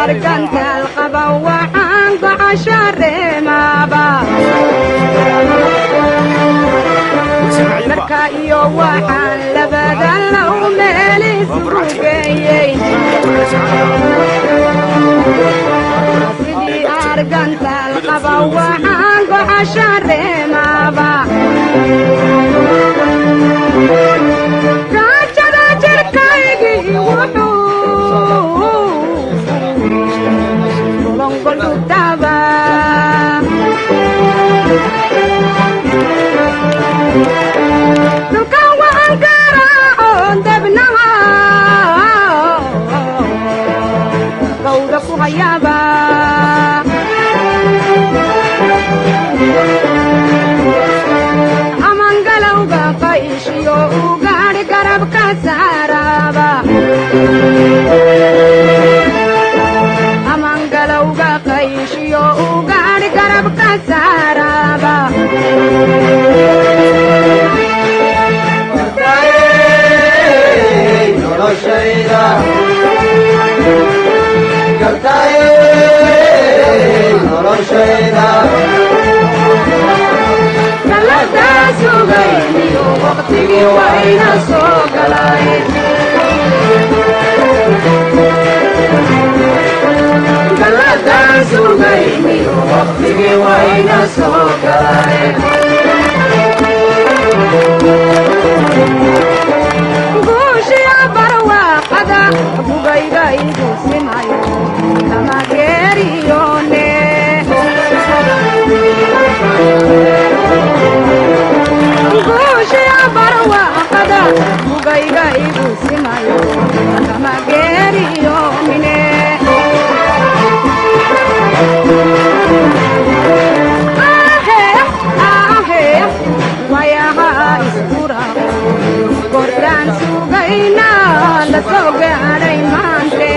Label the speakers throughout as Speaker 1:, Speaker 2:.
Speaker 1: Argantaal qaba waxaan gocashareemaaba marka iyo waxaan labada low meel isugu geeyey sidii argantaal qaba waxaan gocashareemaaba gaajada jirkaygii wuxuu golongolutaba dhulka waan garaacoon dabnaha gawda ku hayaaba amangalowga qayshiyo ugaadh garabka saaraaba amangalowga qayshiyo ugaadh garabka saaraaba galadaa sugayniyo waqtigii wayna soo galay galadaa sugayniyo waqtigii wayna soo galay guushiya barwaaqada bugayga igu simayo kama geeriyoone guushiya barwaaqada bugayga igu simayo kama geeriyoomine wayaha iskuraaqo kordhaan sugayna la soo gaadhay maante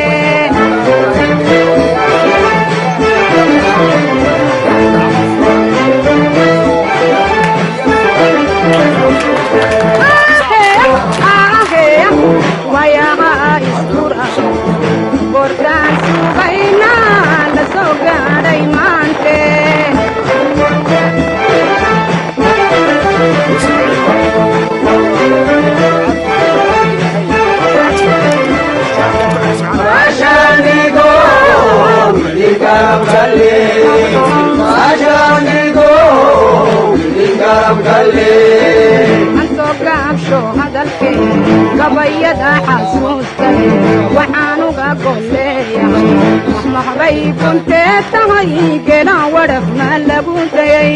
Speaker 1: wayaha iskuraaqo kordhaan sugayna la soo gaadhay maante ansoo gaabsho hadalkee gabayada xasuustale waxaan uga golleeyahay mahbay kuntee tahay gelaan wadhaf ma lagu dayay.